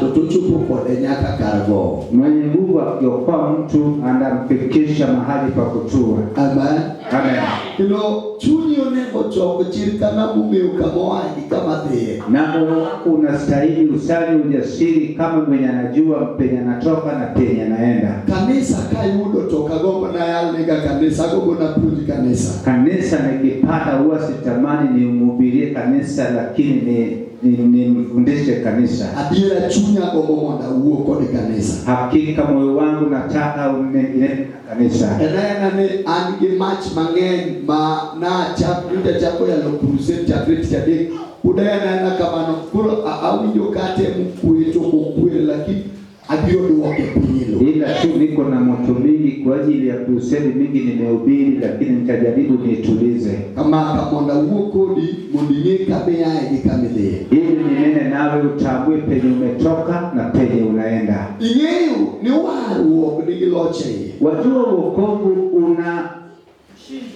ng'ato to chopo kode nyaka kar gowo. Mwenye nguvu akiokoa mtu anamfikisha mahali pa kutua. Amen. Amen. Kendo chunyi onego chok chir ka ng'ama ong'eyo kama oaye gi kama dhiye. Na moyo wako unastahili usali ujasiri kama mwenye anajua penye anatoka na penye anaenda. Kanisa kayudo to ok agombo nayalnega kanisa, agombo napuonj kanisa. Kanisa nikipata huwa sitamani nimhubirie kanisa, lakini nimfundishe kanisa. Adiera chunya gombo mondo awuo kod kanisa. Hakika moyo wangu nataka unene kanisa. En aena ni an gi mach mang'eny ma nachak nyocha chako yalo crusade chakre tich adek. Pod en aena kamano. Koro awinjo ka atemo kwe to ok okwer lakini abiro duoke piny e lowo. Ila tu niko na moto mingi kwa ajili ya crusade mingi nimehubiri, lakini nitajaribu niitulize Kamaka mondo awuo kodi mondo ing'e kama iaye gi kama idhiye. ili ninene nawe utambue penye umetoka na penye unaenda. Ing'eyo ni warruok nigi loch e iye. Wajua wokovu una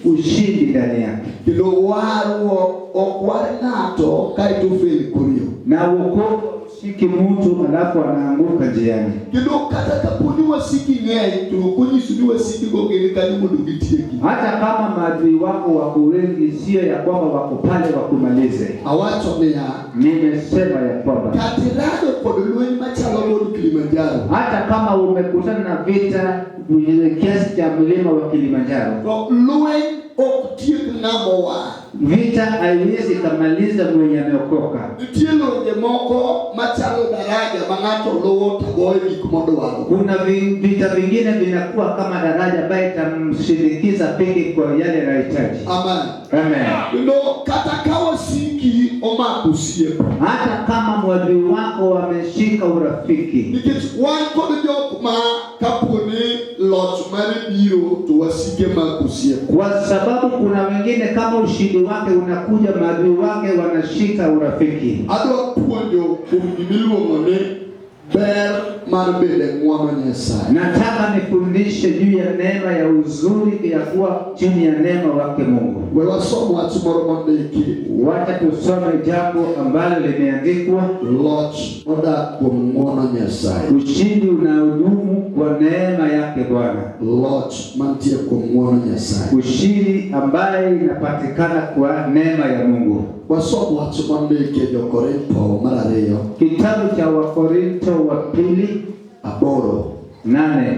ushindi ndani yake, Kendo warruok ok war ng'ato kaeto fail koriyo. Na wokovu shiki mtu alafu anaanguka njiani. Kendo kata kapo ni wasiki ng'eny to ok onyiso ni wasikigo gin kanyo mondo gitieki. Hata kama maadui wako wako wengi, sio ya kwamba wako pale wakumalize. Awacho niya, Nimesema ya kwamba kata irado kod lweny machalo god Kilimanjaro, hata kama umekutana na vita kiasi cha mlima wa Kilimanjaro, to lweny ok tiek ng'ama owar. Vita haiwezi kamaliza mwenye ameokoka. Nitie lwenje moko machalo daraja ma ng'ato luwo to goyo gik modwaro. Kuna vita vingine vinakuwa kama daraja ambaye itamsindikiza peke kwa yale anahitaji. Amen. Amen. Kendo kata ka wasiki omako osiep, Hata kama mwadui wako wameshika urafiki, nikech wan kod jok ma kapo ni loch mare biro to wasike mako osiep. Kwa sababu kuna wengine kama ushindi wake unakuja, maadui wake wanashika urafiki. Adwa puonjo kuom gimiluongo ni ber mar bedo e ng'wono Nyasaye. Nataka nifundishe juu ya neema ya uzuri ya kuwa chini ya neema wake Mungu. We wasom wach moro mondiki. Wacha tusome jambo ambalo limeandikwa. Loch modak kuom ng'wono Nyasaye. Ushindi unaodumu kwa neema yake Bwana. Loch mantie kuom ng'wono Nyasaye. Ushindi ambaye inapatikana kwa neema ya Mungu. Wasom wach mondiki e Jo-Korintho mar ariyo. Kitabu cha Wakorintho wa pili 8. 8.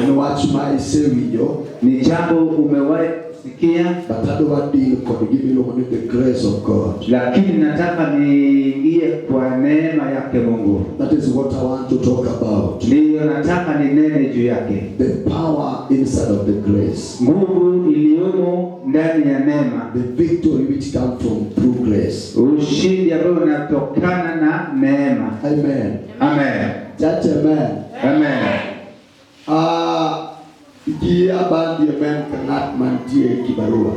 En wach ma isewinjo. Ni jambo umewahi kusikia. But adwa deal kod gimiluongo ni the grace of God. Lakini nataka niingie kwa neema yake Mungu. That is what I want to talk about. Ndiyo nataka ninene juu yake. The power inside of the grace. Nguvu iliyomo ndani ya neema. The victory which comes from through grace. Ushindi ambao unatokana na neema. Amen. Amen. Church, amen. Amen. Gi abandi amen ka ng'at mantie kibarua.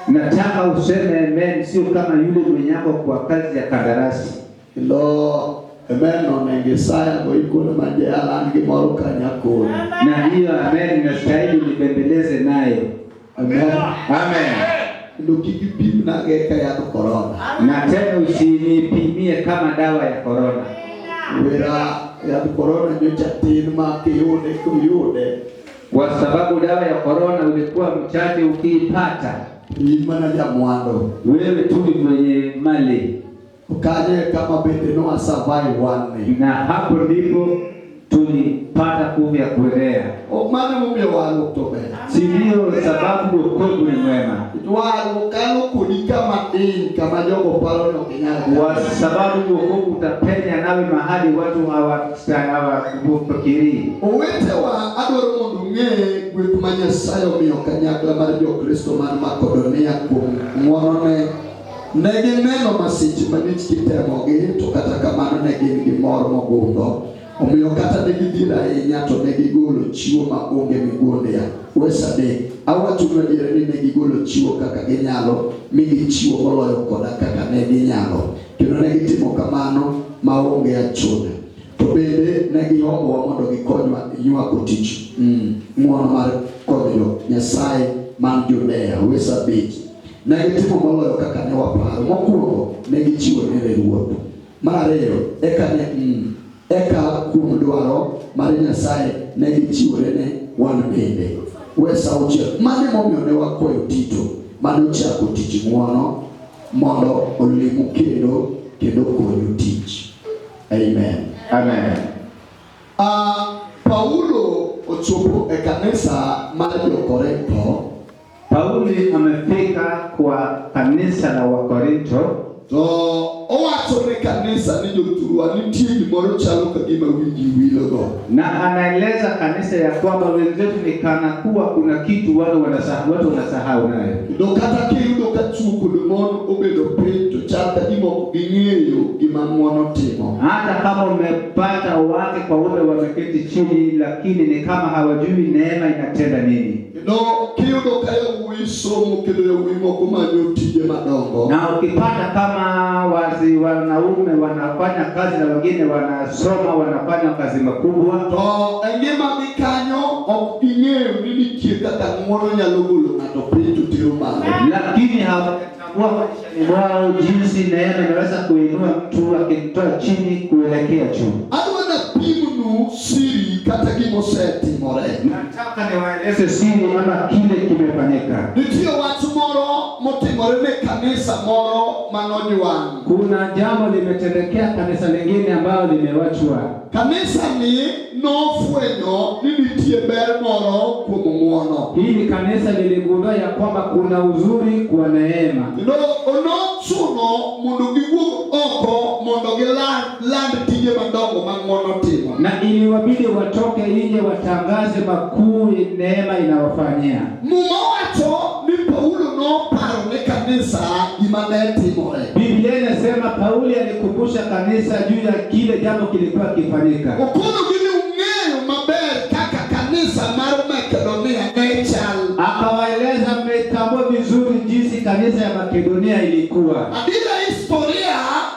Nataka useme amen, sio kama yule mwenye ako kwa kazi ya kandarasi. Kendo amen onego Isaya go ikone ma jayal an gimoro kanyakoni. Na hiyo amen inastahili nibembeleze nayo. Amen. Amen. Kendo kik ipimnage ka yadh korona. Na tena usinipimie kama dawa ya korona. Wera yadh korona nyocha tin ma kiyude kiyude. Kwa sababu dawa ya korona ulikuwa mchache ukiipata. In mana jamwando. Wewe tu ni mwenye mali. Kanye kama bende no survive one day. Na hapo ndipo tulipata nguvu ya kuenea. O mano momiyo warruok to ber. Si ndio sababu wokovu ni mwema? Warruok kalo kodi kama diny kama jogo paro ni ok inyal. Kwa sababu wokovu utapenya nawe mahali watu hawakufikirii. Owetewa, adwaro mondo ung'e gweth ma Nyasaye omiyo kanyakla mar Jokristo man Makedonia kuom ng'wonone. Ne gineno masiche malich kitemogi, to kata kamano ne gin gi mor mogundho. Omiyo kata ne gidhier ahinya to ne gigolo chiwo ma onge migundia. Wes 3, awachonu adier ni ne gigolo chiwo kaka ginyalo, mi gichiwo moloyo koda kaka ne ginyalo. Kendo ne gitimo kamano ma onge achune. To bende ne gihombowa mondo gikonywa nywako tich ng'wono mar konyo Nyasaye man Judea. Wes 5, ne gitimo moloyo kaka ne waparo. Mokwongo ne gichiwo ne Ruoth. Mar ariyo, eka ne Eka kuom dwaro mar Nyasaye ne gichiwore ne wan bende. Wes auchiel. Mano emomiyo ne wakwayo Tito mane ochako tich ng'wono mondo olimu kendo kendo okonyu tich. Amen. Amen. Paulo ochopo e kanisa mar jo-Korintho. Pauli amefika kwa kanisa la Wakorinto. To owacho ne kanisa ni jothurwa nitie gimoro chalo ka gima wiji wilogo. Na anaeleza kanisa ya kwamba wenzetu ni kana kuwa kuna kitu wale wanasahau, watu wanasahau nayo. Kendo kata kiyudo ka chwo kod mon obedo piny to chal ka gima ok ging'eyo gima ng'wono timo. Hata kama umepata wake kwa ume wameketi chini, lakini ni kama hawajui neema inatenda nini. Kendo kiyudo ka yawuoyi somo kendo yawuoyi moko manyo tije madongo. Na ukipata kama wazi wanaume wanafanya kazi na wengine wanasoma wanafanya kazi makubwa, To e ngimagi kanyo ok ging'eyo ni nitie kaka ng'wono nyalo golo ng'ato piny to tero malo. Lakini hawajatambua maishani mwao jinsi neema inaweza kuinua mtu akimtoa chini kuelekea juu. Adwa napimnu siri kata gimosetimore. Nataka niwaeleze siri ama kile kimefanyika. Nitie wach moro motimore ne kanisa moro manojwang'. Kuna jambo limetendekea kanisa lingine ambalo limewachwa. Kanisa ni nofwenyo ni nitie ber moro kuom ng'wono. Hili kanisa liligundua ya kwamba kuna uzuri kwa neema. Kendo nochuno mondo giwuog oko mondo giland land tije madongo ma ng'wono timo. Na iliwabidi watoke nje watangaze makuu neema inawafanyia. Muma wacho ni Paulo noparo ne kanisa gima ne timore. Biblia inasema Pauli alikumbusha kanisa juu ya kile jambo kilikuwa kifanyika. Okonogi ni ung'eyo maber kaka kanisa mar Makedonia ne chal. Akawaeleza mmetambua vizuri jinsi kanisa ya Makedonia ilikuwa. Adiera historia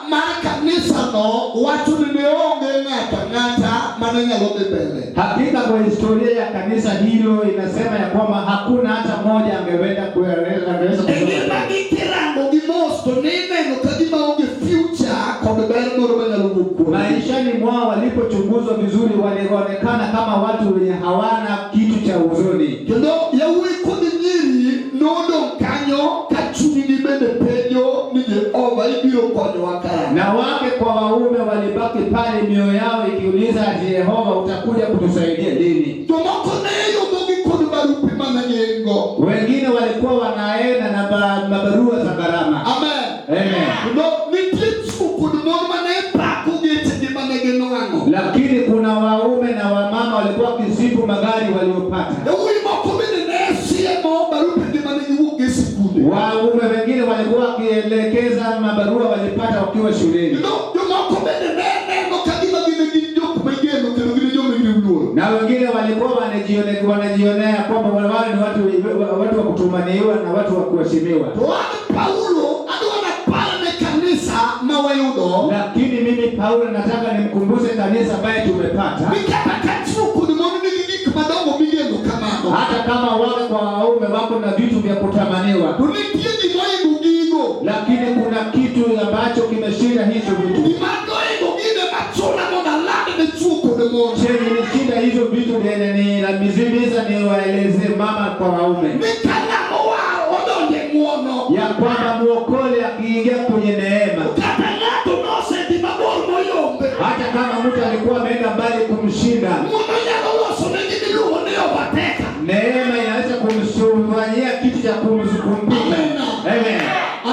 mar kanisano wacho ni ne onge ng'ato ang'ata mane nyalo dhi mbele. Hakika kwa historia ya kanisa hilo inasema ya kwamba hakuna hata mmoja angeweza kueleza angeweza E kusoma. ngimagi kirango gi mos to nineno ka gima onge future kod ber moro manyalo wuok kuomgi. Maishani mwao walipochunguzwa vizuri walionekana kama watu wenye hawana kitu cha huzuni. Kendo yawuoyi kod nyiri nodong' kanyo ka chunygi bende penjo ni Jehova ibiro konyowa karang'o. Na wake kwa waume walibaki pale mioyo yao ikiuliza ati Yehova utakuja kutusaidia lini? Jomoko ne yombogi kod barupe mane gin go. Wengine walikuwa wanaenda na mabarua za gharama. Amen. Amen. Kendo nitie chwo kod mon mane pako gechegi mane ginwang'o. Lakini kuna waume na wamama walikuwa wakisifu magari waliopata. Yawuoyi moko bende ne siemo barupegi mane giwuok e sikunde. Waume wengine walikuwa wakielekeza mabarua walipata wakiwa shuleni. Kendo jomoko bende ne neno ka gima gin gin jok migeno kendo gin joma iluoro. Na wengine walikuwa wanajionea kwamba wale ni watu wa kutumaniwa na watu wa kuheshimiwa. To an Paulo adwa napar ne kanisa ma wayudo Lakini mimi Paulo nataka nimkumbushe kanisa ambaye tumepata, ni kata ka chwo kod mon nigi gik madongo migeno kamano, hata kama wale kwa waume wako na vitu vya kutamaniwa, to nitie gimoingo gigo. lakini kuna kitu ambacho kimeshinda hizo vitu. Gima noingo gigo machuna mondo aland ne chwo kod mon. Chenye nishinda hizo vitu ni la mizimiza niwaeleze mama kwa waume Ni ka ng'ama owar odonjo e ng'wono, ya kwamba muokole akiingia kwenye neema, kata ng'ato nosedhi mabor moyombe, hata kama mtu alikuwa ameenda mbali kumshinda, ng'wono nyalo loso ne gimiluongo ni overtaker. neema inaweza kumfanyia kitu cha kumpiga. Amina. Amen.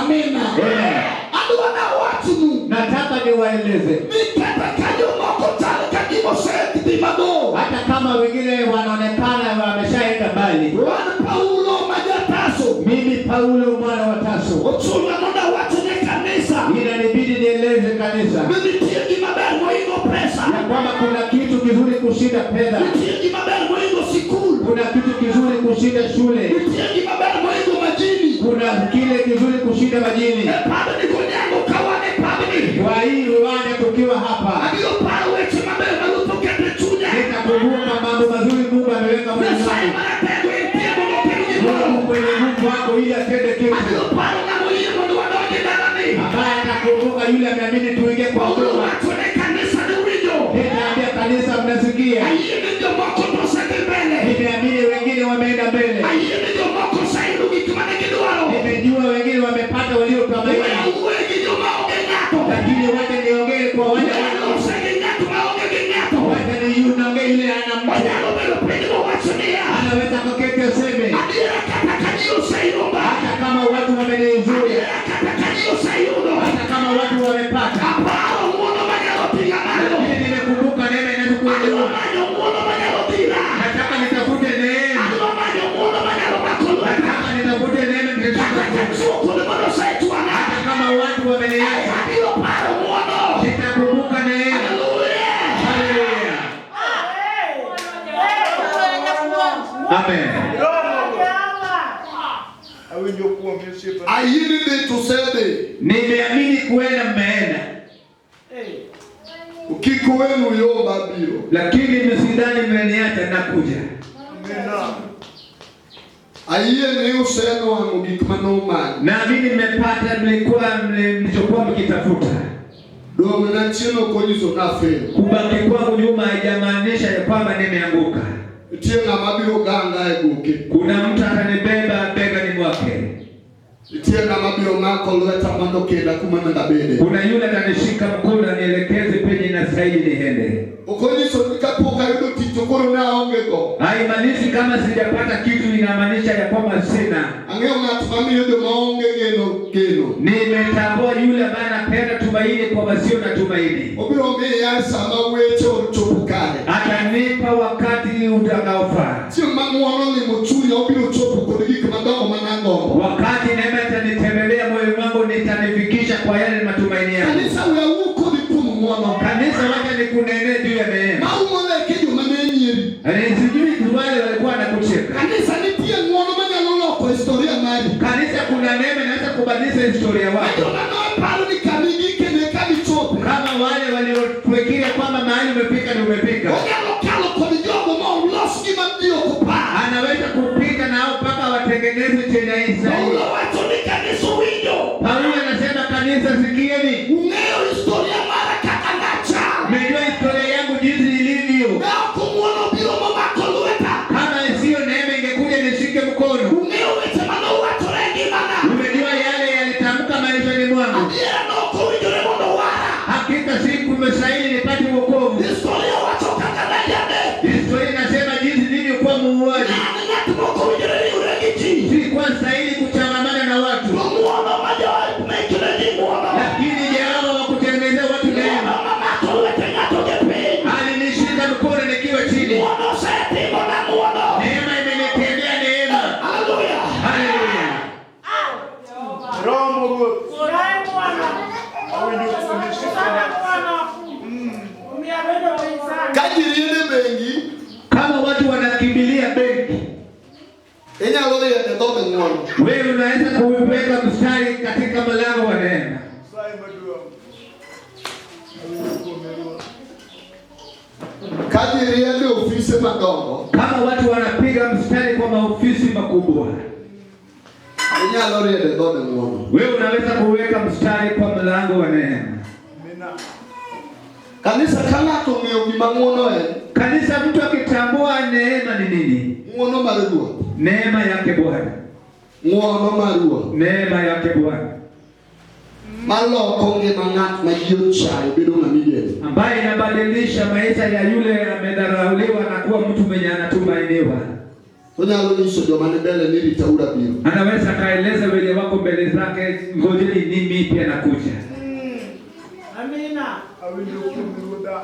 Amina. Amen. Adwa nawachnu Nataka niwaeleze ni kata ka jomoko chal ka gima osedhi mabor, hata kama wengine wanaonekana wameshaenda mbali, wan Paulo ma ja-Tarso mimi Paulo mwana wa Tarso ochuna mondo awach ne kanisa inanibidi nieleze kanisa ni nitie gima ber moingo pesa, ya kwamba kuna kitu kizuri kushinda fedha, nitie gima ber moingo sikul, kuna kitu kizuri kushinda shule, nitie gima ber moingo majini. kuna kile kizuri kushinda majini. E pabni konyango ka wan e pabni, Kwa hii uwanja tukiwa hapa, abiro paro weche mabeyo ma Ruoth oketo e chunya. nitakumbuka mambo mazuri Mungu ameweka moyoni Nyasaye mwangu. maratego entie mondo otim gimoro. Mungu kwenye Mungu wako ili atende kitu Abiro paro ng'ama oyie mondo wadonj e dalani. ambaye atakumbuka yule ameamini tuingie kwa Paulo huduma. wacho ne kanisa ni winjo. Nita Kanisa, mnasikia? Ayie ni jomoko to osedhi mbele. Nimeamini wengine wameenda mbele. Ayie ni jomoko oseyudo gik mane gidwaro. Nimejua wengine wamepata waliotumaini. We awuoye gi joma onge ng'ato. Lakini wacha niongee kwa wale We wana alose gi ng'at maonge gi ng'ato. wacha niongee yule ana mtu. Onyalo bedo piny mowacho niya, Anaweza kuketi aseme adiera kata ka ji oseyomba, hata kama watu wamenizuia, adiera kata ka ji oseyudo, hata kama watu wamepata, aparo ng'wono manyalo ting'a malo. lakini nimekumbuka neema Adwa inayokuinua. manyo ng'wono manyalo dhira. Nataka nitafute neema, Adwa manyo ng'wono manyalo mako lweta. nataka nitafute neema Kata nitashika ka mkono. chwo kuonde mane osetwang'a, Hata kama watu wameniacha, abiro paro ng'wono. nitakumbuka neema. Haleluya. Haleluya, amen. Awinjo kuom osiepa. Ayie ni dhi to osedhi. Nimeamini kuenda, mmeenda, Kik uwenu yo mabiro. lakini msidhani mmeniacha, nakuja. Amina. Ayie ni usenwang'o gik manomanyo. Naamini mmepata mlikuwa mlichokuwa mkitafuta. Dong' nachien ok onyiso ni afel. Kubaki kwangu nyuma haijamaanisha ya kwamba nimeanguka. Nitie ng'ama biro ganga e goke. Kuna mtu atanibeba begani mwake, Nitie ng'ama biro mako lweta mondo kela kuma onego abede. kuna yule atanishika mkono anielekeze penye inastahili niende. Ok onyiso ni kapok ayudo tich to koro ne aonge go. Haimaanishi kama sijapata kitu, inamaanisha ya kwamba sina. Ang'eyo ng'at mamiyo joma onge geno geno. Nimetambua yule ambaye anapenda tumaini kwa wasio na tumaini, Obiro miya sama weche ochopo kare. atanipa wakati utakaofaa. Chieng' ma ng'wono limo chunya obiro chopo kod gik madongo managombo. Wakati neema itanitembelea moyo wangu, nitanifikisha kwa yale matumaini yangu. Kanisa we awuo kodi kuom ng'wono. Kanisa, wacha nikunenee juu ya neema. Maumo leke joma ne nyieri. Sijui wale walikuwa wanakucheka. Kanisa nitie ng'wono manyalo loko historia mari. Kanisa, kuna neema inaweza kubadilisha historia Ma wako, joma noparo ni kamigike ne kamichope. kama wale waliofikiria kwamba mahali umefika ni umefika. Onyalo kalo kod jogo ma olos gima ji ok opar. Anaweza kupita nao mpaka watengeneze chenye Israeli. Paulo wacho ni kanisa winjo. Paulo anasema kanisa, sikieni, Ung'eyo historia mara kaka nachal. mmejua historia yangu jinsi ilivyo. Ne ok ng'wono biro momako lweta. Kama isiyo neema ingekuja nishike mkono. Ung'eyo weche manowachore e ngimana. Umejua yale yalitamka maishani mwangu. Adiera ne ok owinjore mondo owara. Hakika siku imestahili nipate wokovu. Historia wacho kaka najadek. Historia inasema jinsi nilivyokuwa muuaji. An ng'at mok owinjore riwre gi ji. Sikuwa stahili kuchangamana na watu, To ng'wono ma mekne ji ng'wono. lakini Jehova wa kutengenezea watu Ng'wono neema mamako lwete ng'ato gi piny. alinishika mkono nikiwa chini. Ng'wono osetimona ng'wono. Neema imenitendea neema. Haleluya. Haleluya! Romo Ruoth. Awinjo kuom osiepa. Ka ji riede bengi, Kama watu wanakimbilia benki, inyalo riede dhood ng'wono. wewe unaweza kuweka mstari katika mlango wa neema. Nyasaye maduong'. Awinjo kuom Ruoth. Ka ji riede ofise madongo, Kama watu wanapiga mstari kwa maofisi makubwa, inyalo riede dhood ng'wono. wewe unaweza kuweka mstari kwa mlango wa neema. Amina. Kanisa ka ng'ato ong'eyo gima ng'wono en, Kanisa, mtu akitambua neema ni nini, ng'wono mar Ruoth, neema yake Bwana, ng'wono mar Ruoth neema yake Bwana maloko ngima ng'at ma ji ochayo bedo ng'ama igeno. ambaye inabadilisha maisha ya yule amedharauliwa na kuwa mtu mwenye anatumainiwa. Onyalo nyiso joma ni mbele ni ritauru abiro. Anaweza akaeleza wenye wako mbele zake, ngojeni mimi pia nakuja. Awinjo kuom Ruodha.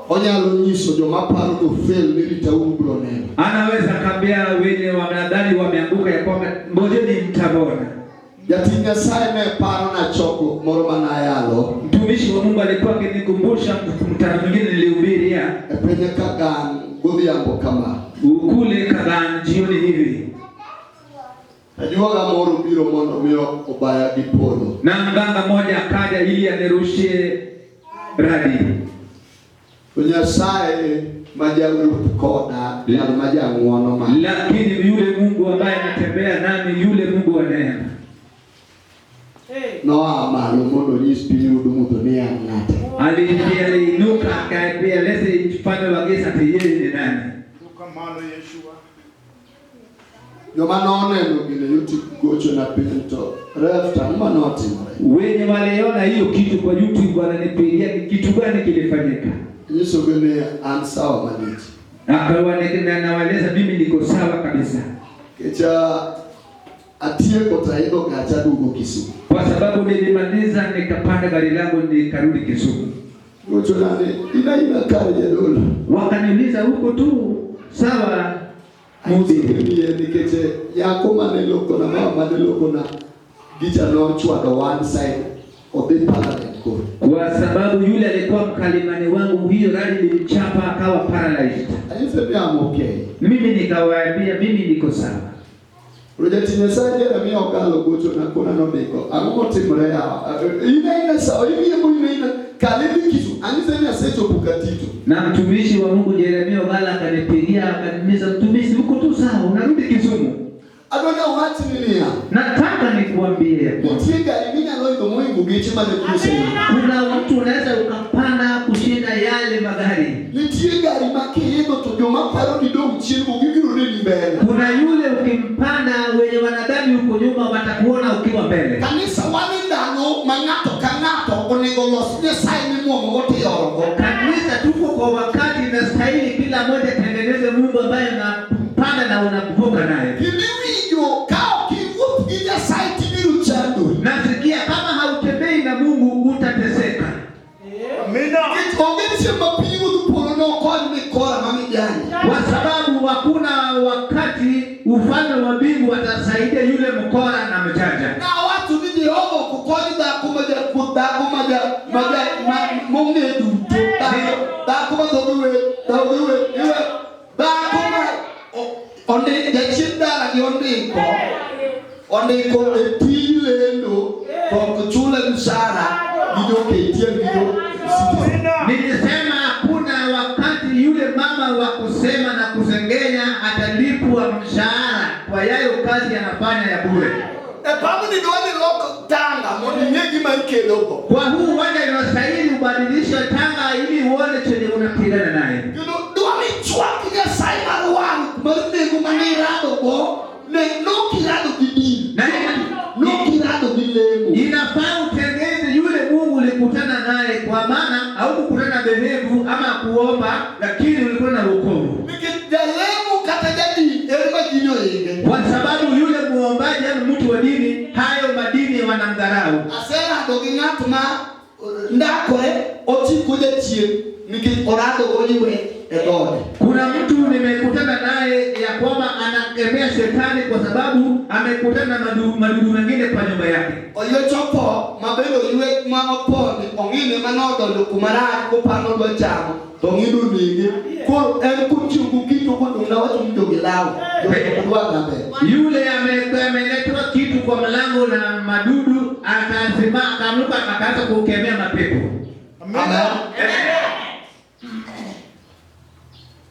Onyalo nyiso joma paro ni ofel ni ritauru biro neno. Anaweza akaambia wenye wanadhani wameanguka ya kwamba ngojeni mtaona. Jatich Nyasaye ne parona chokruok moro manayalo Mtumishi wa Mungu alikuwa akinikumbusha mkutano mwingine nilihubiria e piny Kagan godhiambo kama. kule Kagan jioni hivi, Ajuoga moro biro mondo mi obaya gi polo. na mganga mmoja akaja ili anirushie radi, To Nyasaye ma jawuoth koda kendo ma jang'wono ma lakini yule Mungu ambaye anatembea nami, yule Mungu wa neema noa malo mondo onyis pinyruodh mudho ni an ng'ate. Aliinuka akaambia Akaniambia lete mfalme wa Gesa ati yeye ni nani? Kamano Yeshua. Joma noneno gine YouTube gochona piny to ref to ang'o manotimore? Wenye waliona hiyo kitu kwa YouTube wananipigia ni kitu gani kilifanyika? Inyisogi ni an sawa malich. Akawa nawaeleza mimi niko sawa kabisa. Kecha atieko to aidho gacha aduogo Kisumu. Kwa sababu nilimaliza nikapanda gari langu nikarudi Kisumu. Gochona ni ina ina kare jadolo. Wakaniuliza huko tu sawa Mhubiri ni nikech nyako mane lokona mama mane lokona gicha nochwado one side odhi parallel koro. Kwa sababu yule alikuwa mkalimani wangu, hiyo radi ilimchapa akawa paralyzed. Anyise ni am okay. Mimi nikawaambia mimi niko sawa. Jatich Nyasaye Jeremia Ogalo gochona kona nondiko ang'o motimore yawa ina ina sawa iriembo ina ina kale idhi Kisumu anyise ni asechopo Katito. Na mtumishi wa Mungu Jeremia Ogala akanipigia akaniuliza, mtumishi uko tu sawa, unarudi Kisumu? Adwa ni awachni niya Nataka nikuambie ya kwamba nitie gari minyalo idho moingo geche mane piny oseyudo. kuna mtu unaweza ukapanda kushinda yale magari. Nitie gari ma kiidho to joma paro ni dong' chien go gibiro neni mbele. Kuna yule ukimpanda wenye wanadhani uko nyuma watakuona ukiwa mbele. Kanisa wan e ndalo ma ng'ato ka ng'ato onego los Nyasaye mimuomogo tiyorogo. Kanisa tuko kwa wakati inastahili kila mmoja atengeneze Mungu ambaye unapanda na unavuka naye. Kendo iwinjo ka ok iwuoth gi Nyasaye tibiro chandori. Nasikia kama hautembei na Mungu utateseka. Amina. Nikech onge chieng' ma pinyruodh polo nokony mikora ma mijanya. Kwa sababu hakuna wakati ufalme wa mbingu atasaidia yule mkora na mjanja. Nawacho ni Jehova ok okony dhako ma jakuoth, dhako ma ja ma ja ma mong'e duto, dhako dhako ma dhoge wer, dhoge wer, iwe dhako ma ondi jachien dalagi ondiko ondiko e tij lendo to ok chule mshahara gi jo KTN gi jo Citizen. Nilisema hakuna wakati yule mama wa kusema na kusengenya atalipwa mshahara kwa yayo kazi anafanya ya bure. E pabni dwa ni lok tanga mondo ing'e gima ikedogo. Kwa huu uwanja inastahili ubadilishe tanga ili uone chenye unapigana naye. Kendo dwa ni chwak Nyasaye mar wang' mar nengo mane iradogo ne nokirado gi din. Na Nokirado gi lemo. inafaa utengeze yule Mungu ulikutana naye, kwa maana haukukutana na dhehebu ama kuomba, lakini ulikuwa na wokovu. Nikech jalemo kata jadin ere ma gini ohinge. Kwa sababu yule muombaji ama mtu wa dini, hayo madini wanamdharau. Aserado gi ng'at ma ndakore ochiko jachien nikech orado goyiwe e dhode. Kuna mtu nimekutana naye ya kwamba anakemea shetani kwa sababu amekutana na madudu mengine kwa nyumba yake. Oyuech opo ma bende oyuech ma opondi ong'ine manodonjo kuma rach koparo nodwa chamo to ong'ido onege. Koro en kochiew gokinyi to kodong' nawacho ni jogi lawo. Jogi ok dwar maber. Yule ameletewa kitu kwa mlango na madudu, akasema akaamka akaanza kukemea mapepo. Amina.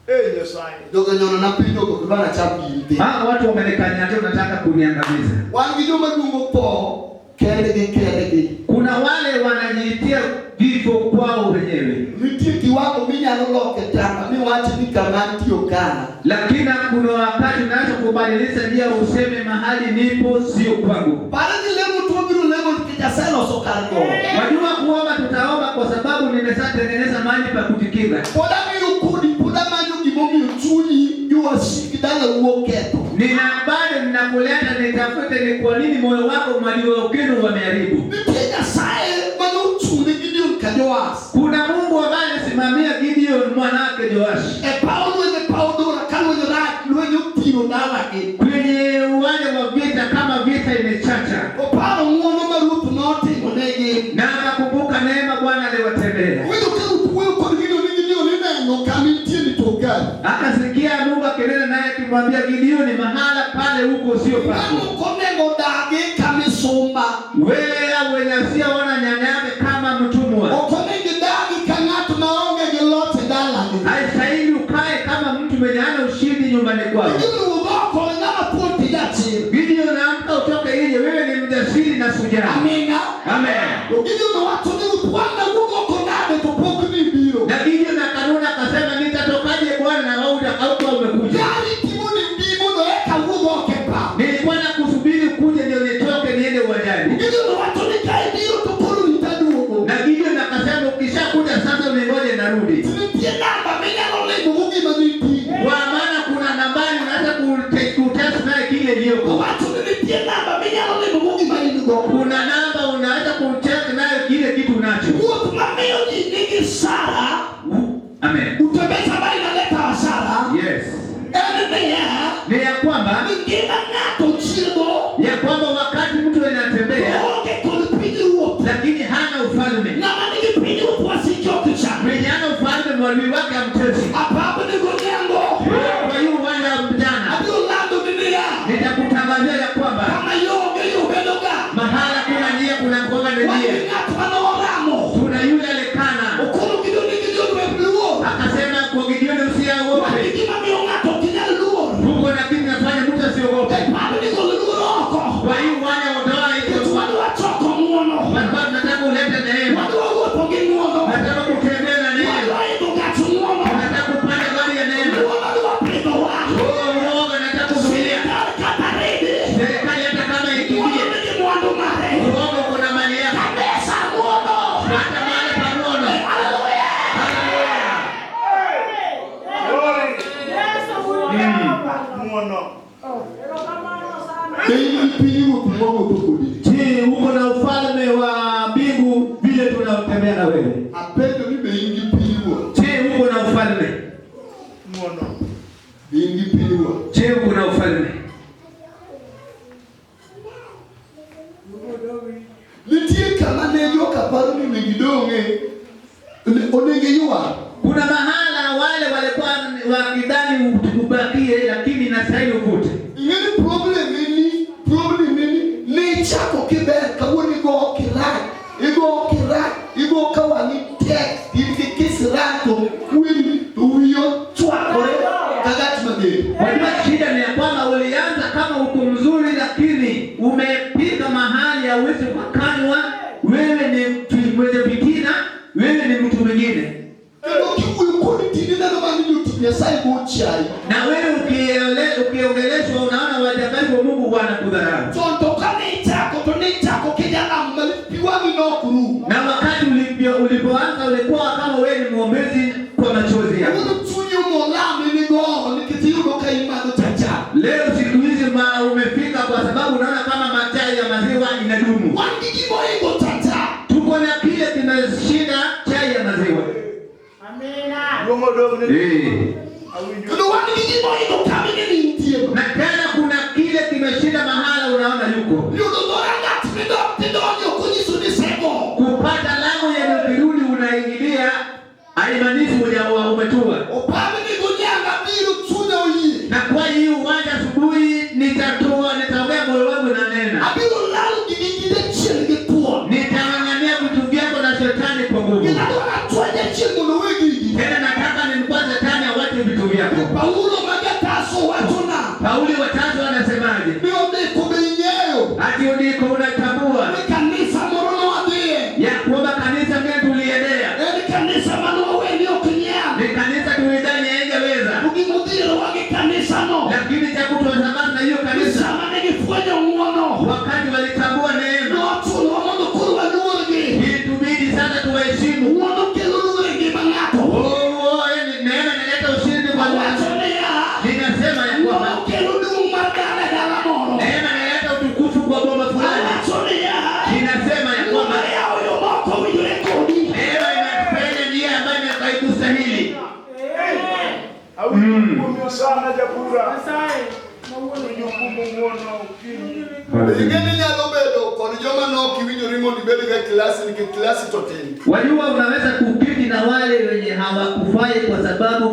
Eh, Nyasaye. Jogo nyono na piny jogo ok dwar acham gini piny. Hawa watu wamenikanyagia, unataka kuniangamiza. Wan gi joma luongo tho kendgi kendgi. Kuna wale wanajiitia vifo kwao wenyewe, Nitie kiwango minyalo loke tanga miwach ni kama antie okana. lakini kuna wakati unaweza kubadilisha njia, useme mahali nipo sio kwangu. Pare ni lemo to wabiro lemo nikech aseloso kar gowo. Wajua kuomba, tutaomba kwa sababu nimeshatengeneza mahali pa kujikinga. Pod abiro kodi, pod amanyo gimomiyo chunyi jowasik dalau oketho. Nina bado ninakuleta nitafute ni kwa nini moyo wako mali wa ukinu wameharibu. Nitie Nyasaye manochung' ne Gideon ka Joash. Kuna Mungu ambaye alisimamia Gideon mwanake Joash E paw lweny e paw dora ka lweny rach, lweny othiro dalagi. kwenye uwanja wa vita, kama vita imechacha, Oparo ng'wono ma ruoth notimo negi. na akakumbuka neema Bwana aliwatendea. Winjo ka ruoth wuoyo kod Gideon ni Gideon ineno kama intie ni to ok Akasikia Mungu akinena naye akimwambia Gideon, mahala pale huko sio pako. Ng'ano ok onego dagi ka misumba. Wewe wenyasia wana nyanya yake kama mtumwa, Ok onego idagi ka ng'at maonge gi loch e dalagi. haistahili ukae kama mtu mwenye hana ushindi nyumbani kwako. Gideon wuog oko ng'ama thuon to ijachir. Gideon, amka utoke nje, wewe ni mjasiri na shujaa. Amina. Amen. To Gideon owacho ni ruoth wan nawuog oko nade to pok nibiro. Na Gideon akanuna atarudi. Nitie namba minyalo limogo gima nitie. Kwa maana kuna nambari unaweza kutest naye kile iliyoko. Owacho ni nitie namba minyalo limogo gima in go. Kuna namba unaweza kucheck nayo kile kitu unacho. Wuoth mamiyo ji nigi sara, Amen. utembezi ambayo inaleta hasara Yes. en niya, Ni ya kwamba ni ngima ng'ato chiego ya kwamba wakati mtu to anatembea oonge kod pinyruoth. lakini hana ufalme. Ng'ama nigi pinyruoth wasike ok cham. Mwenye hana ufalme mwalimu wake amtesi. Apap ni godhiambo. Kwa hiyo uwanja wa mjana Abiro lando ni niya, nitakutangazia ya kwamba kama yo onge yo bedo ga. mahala kuna njia kuna kuanga na Wan gi njia. ng'at manoramo. Kuna yule alikana Okono Gideon ni Gideon wek luor. akasema kwa Gideoni Wan gi usiogope. gima miyo ng'ato ok nyal luor. Tuko na kitu nafanya mtu asiogope. E pap ni golo luor oko. Kwa hiyo uwanja ondoa Nikech hiyo. wadwa choko ng'uono. Kwa tunataka ulete neema. Wadwa wuotho gi ng'uono. Nataka kutembea na neema. Wadwa idho gach ng'uono. Nataka kupanda gari ya neema. Ng'uono dwa pidhowa. Oh, uoga nataka kuzuia. Sirikal kata ridi. Serikali hata kama Ng'uono ikimbie, nigi mwandu mare. uoga uko na mali yako. Kanisa ng'uono. Hata mahali pa ng'ono. Haleluya. Glory. Muono. Be in gi pinyruoth mawuotho kodi? Je, uko na ufalme wa mbingu vile tunatembea na wewe? Apenjo ni be in gi pinyruoth? Je, uko na ufalme? Muono. Be in gi pinyruoth? Je, uko na ufalme? Nitie kama ne joka paro ni onego idong'e, onego iywak. Kuna mahala wale walikuwa wakidhani ubakie, lakini inastahili ufute. Ing'e ni problem en ni problem en ni ne ichako kiber kawuono igo kirach igo kirach igo ka wang'i tek in gi kisran to kwiri to wiyi ochwakore ka gach mager. Wajua shida ni ya kwamba ulianza kama uko mzuri, lakini umepika mahali hauwezi ukakanywa. Wewe ni mtu mwenye fitina, wewe ni mtu mwingine. Kendo kiwuoyo kodi tinde ineno mana ni jotich Nyasaye go chayi. Na wewe ukiongeleshwa unaona wajakazi wa Mungu wanakudharau. Chon to kane ichako to ne ichako kijalamo malich pi wang'i nok rum. Na wakati ulipoanza ulikuwa kama wewe ni mwombezi kwa machozi yako. Kawuono chunyi omolami ni goho nikech iyudo ka imadho chacha. Leo siku hizi umefika kwa sababu unaona kama machai ya maziwa inadumu. Wan gi gimoingo chacha. Tuko na kile kimeshinda chai ya maziwa. Duong' odog ne. Eh. Awinjo. Kendo wan gi gimoingo kama ing'e ni intie no. Na tena kuna kile kimeshinda mahala unaona yuko. Yudo dhorangach midok tidonjo ok onyiso ni isego. Kupata lango yenye ukirudi unaingilia haimaanishi hujaoa umetua. Opamni gonyanga biro chunya oyie. Na kwa hii uwanja asubuhi nitatoa nitaongea moyo wangu na nena. Abiro lalo gigi gi jachien gi thuon. Nitang'ang'ania vitu vyako na shetani kwa nguvu. Gima adwaro atwa jachien mondo owe gigi. Tena nataka nimkwaze shetani awache vitu vyako. Paulo magataso wachona Pauli watatu anasemaje? ni odeko be ing'eyo Ati undiko unatambua ni kanisa moro nowadhiye. ya kwamba kanisa ngine tuliendea En kanisa manowe ni ok nyal. ni kanisa tulidhani haingeweza, To gimodhierowa gi kanisano. lakini cha kutuasabana na hiyo Ni kanisa, sama ne gifwenyo ng'uono. wakati walitambua neema, Nochunowa mondo koro waluorgi. ilitubidi sana tuwaheshimu. Ng'uono kelo luor e ngima ng'ato. Oh, oh, neema inaleta ushindi kwa Awacho watu. niya, Ninasema ya kwamba ng'uono kelo duong' mar dala e dala moro. neema inaleta utukufu kwa boma fulani. Awacho niya, Ninasema ya ng'uono kwamba yawo yo moko owinjore kodi. neema inafanya njia ambayo haikustahili. Awinjo kuom sana jabura. Awinjo kuom ng'uono okinyi. Ing'e nyalo bedo kod joma nok iwinjori mondo ibed go e klas nikech klasi to tin. Wajua, unaweza kuketi na wale wenye hawakufai kwa sababu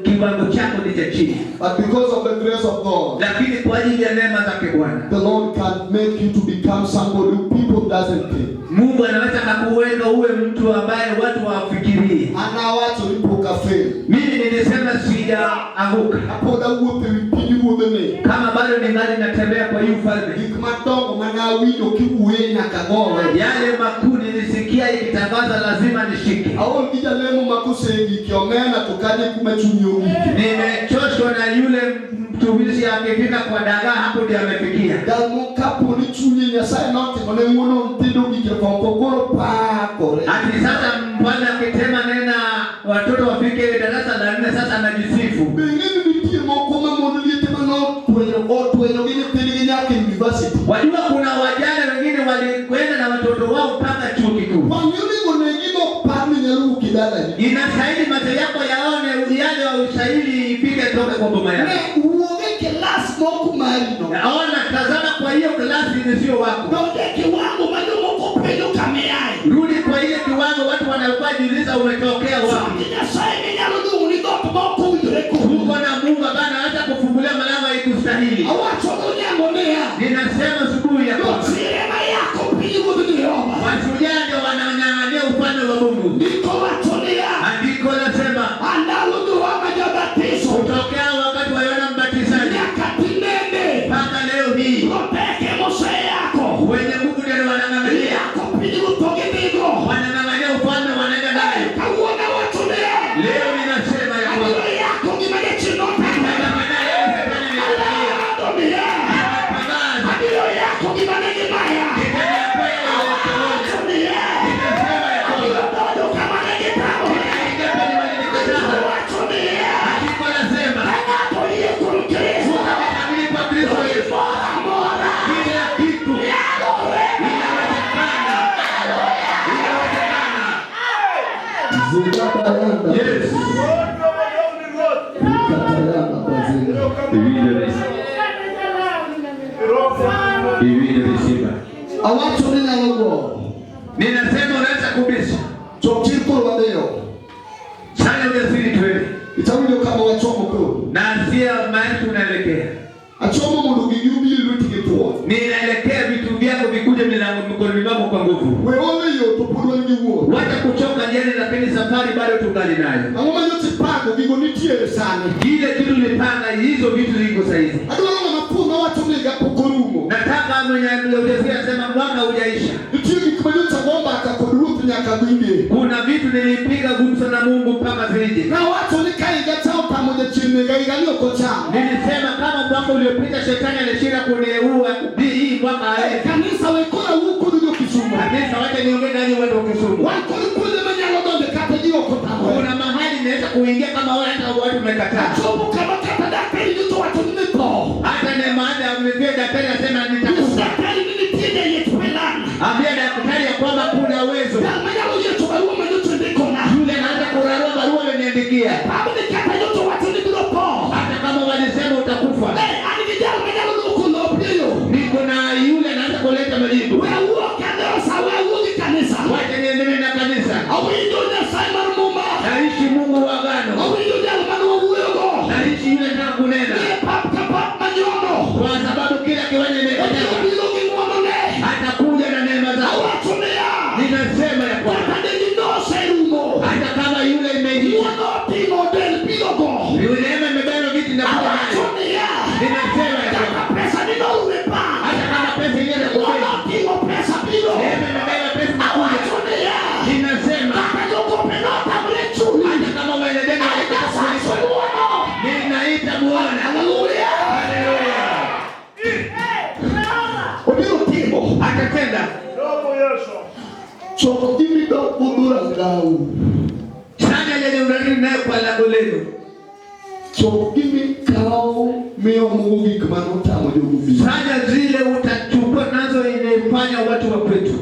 kiwango chako ni cha chini, But because of the grace of God, lakini kwa ajili ya neema zake Bwana the Lord can make you to become somebody who people doesn't think. Mungu anaweza akakuweka uwe mtu ambaye watu hawafikirii. An awacho ni pok afail. Mimi nilisema sijaanguka, Kapod awuotho ewi pinyruodhni. kama bado ningali natembea kwa hii ufalme. Gik madongo mane awinjo kiwuoye nyaka gowe. Yale makuu nilisikia ikitangaza, lazima nishike. Aol gi jalemo ma kosegiki omena to kanye kuma chunyi ogike. Nimechoshwa na yule mtumishi akifika kwa dagaa, hapo ndiyo amefikia. Jal kapo ni chunye Nyasaye notimo ne ng'wono nyithindo ogik e kompo koro pakore. Ati sasa mfalme akitema nena Watoto wafike darasa la 4, sasa anajisifu. Be ing'e ni nitie moko ma mon liete manotwenyo otwenyo gi nyithindgi nyaka e university. Wajua kuna wajane wengine walikwenda na watoto wao mpaka chuo kikuu. Wang'i onego negi mok par ni nyalo wuok e dalani. Inastahili macho yako yaone yale wa ushahidi ifike toke kwa boma yako. Ne wuog e kilas mok mari no. Ona, tazama kwa hiyo klasi ni sio wako. Donge kiwango ma jomoko penjo kama iaye. Rudi kwa ile kiwango watu wanakuwa jiuliza umetokea wapi. Gi Nyasaye minyalo duong' ni dhoot ma ok owinjore kodi. Uko na Mungu ambaye anaweza kufungulia malango haikustahili. Awacho godhiambo niya, Ninasema asubuhi ya kwamba jochir ema yako pinyruodh Jehova. mashujaa ndio wanaonyang'ania ufalme wa Mungu. Ndiko wacho niya, Andiko lasema andalo Johana Jabatiso kutokea wakati wa Yohana Mbatizaji nyaka tinende mpaka leo hii roteke moseyako wenye nguvu ndio wanang'ang'ania, yako pinyruoth to gidhigo. wanang'ang'ania ufalme, wanaenda nayo. Kawuono awacho niya, Leo ninasema ya kwamba abiro yako gima jachien notamo. nitang'ang'ania yale shetani amekatalia. Alando niya, Nitatangaza, abiro yako gima ne gimaya. nitanyakua yale waliotoa. Awacho niya, Ninasema ya kwamba abiro donjo kama ne gitamore. nitaingia penye walinikataa. Awacho niya, Andiko lasema ka ng'ato oyie kuom Kristo, ukamwamini kwa Kristo Yesu, gimoro amora kila kitu nyalore. inawezekana, inawezekana. Zikabayanda. Yes. Ruoth omadong' ni Ruoth. Rikatayanda bazinga. Erokamano. Iwinjo heshima. Awacho ni nyalo gowo. Ninasema unaweza kubisha. Chok chir koro wadhiyo. Sana ujasiri twende. Itawinjo kama wachomo koro. Naanzia mahali tunaelekea. Achomo mondo gigi obi e lweti gi thuon. Ninaelekea vitu vyako vikuje milango mikononi mwako kwa nguvu. We ole yo to pod wan gi wuoth. Wacha kuchoka njiani, lakini safari bado tungali nayo. Ang'o ma nyocha ipango gigo nitiere sani. Kile kitu ulipanga, hizo vitu ziko saizi. Adwaro ng'ama thuon mawacho ni higa pok orumo. Nataka mwenye ujasiri asema mwaka hujaisha. Nitie gik ma nyocha go mbaka kod ruoth nyaka winje. Kuna vitu nilipiga gumzo na Mungu mpaka zije. Nawacho ni ka higa cha otamo jachien nega higa ni ok ocham. Nilisema kama mwaka uliopita shetani alishinda kuniua, hii mwaka hawezi. Kanisa we koro awuo kodu jo Kisumo. Kanisa, wacha niongee nanyi watu wa Kisumu. Wan kod kuonde manyalo donje kata ji ok otamore. Kuna mahali naweza kuingia kama wale hata watu wamekataa. Achopo kama kata daktari nyocha wacho ni tho. Hata ne maada amevia daktari asema Nyis nitakufa. daktari ni nitie jayech pelan. Ambia daktari ya kwamba kuna uwezo. Jal manyalo yecho barua ma nyocha ondikona. Yule anaanza kurarua barua aliyoniandikia. Pabni kata nyocha wacho ni biro tho. Hata kama walisema utakufa. Eh, an gi jal manyalo duoko lopi e yo. Niko na yule anaanza kuleta majibu. We awuo kanisa, we awuo gi kanisa. Wacha niendelee na kanisa. Awinjo Nyasaye mar Muma. Naishi Mungu wa agano. Awinjo jal mane wawuoyogo. Naishi yule nataka kunena. Nie pap ka pap manyono. Kwa sababu kila kiwanja Obiro imekanyaga. biro gi ng'wonone. Atakuja na neema zake. Awacho niya, Ninasema ya kwamba kata deni noserumo. hata kama yule imeisha, Ng'wono oting'o del birogo. yule neema imebeba viti na kuwa Awacho nayo. niya, Ninasema ya kata kwamba pesa ni norumo e bank. hata kama pesa ile Ng'wono kubeba, oting'o pesa biro. neema imebeba pesa na kuja. Awacho niya, Ninasema kata jogope notamre chuli. hata kama wenye deni walikataa Nyasaye kulipa, ng'wono. ninaita Bwana. Haleluya. Haleluya. Obiro timo. Atatenda. Robo Yesu. Chok gimi dok budhurangau. Sana yenye unarudi nayo kwa lango lenu. Chok gimi kawo miomogo gik manotamo jogo biro. Sana zile utachukua nazo imefanya watu wa kwetu.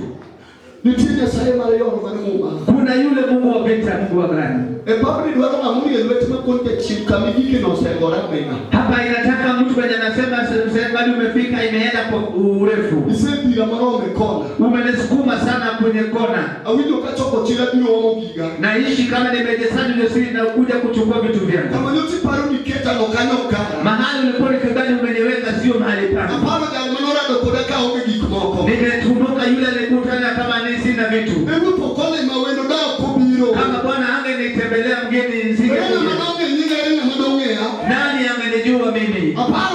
Nitie Nyasaye mar yono mar Muma. Kuna yule Mungu wa vita, Mungu wa gani? E pabni dwaro ng'ama orie lwet ma kon jachien kama igike no osegore aming'a. Hapa inataka mtu mwenye anasema sehemu bado umefika, imeenda kwa urefu, Isebira moromo e kona. umenisukuma sana kwenye kona, Awinjo kachoko chira biro omo giga. naishi kama nimejisajili ujasiri na kuja kuchukua vitu vyangu. Kama nyocha iparo ni keta no kanyo kara. Mahali ulikuwa nikidhani umeniweka sio mahali pangu. Aparo jal manorado koda kaonge gik moko. Nimekumbuka yule alikutana kama ni sina vitu. E ruoth ok olima wendo da ok obiro. Kama Bwana angenitembelea mgeni Ere ng'ama nisingekuja. dong'e nyinga ere ng'ama dong'eya. Nani angenijua mimi? Aparo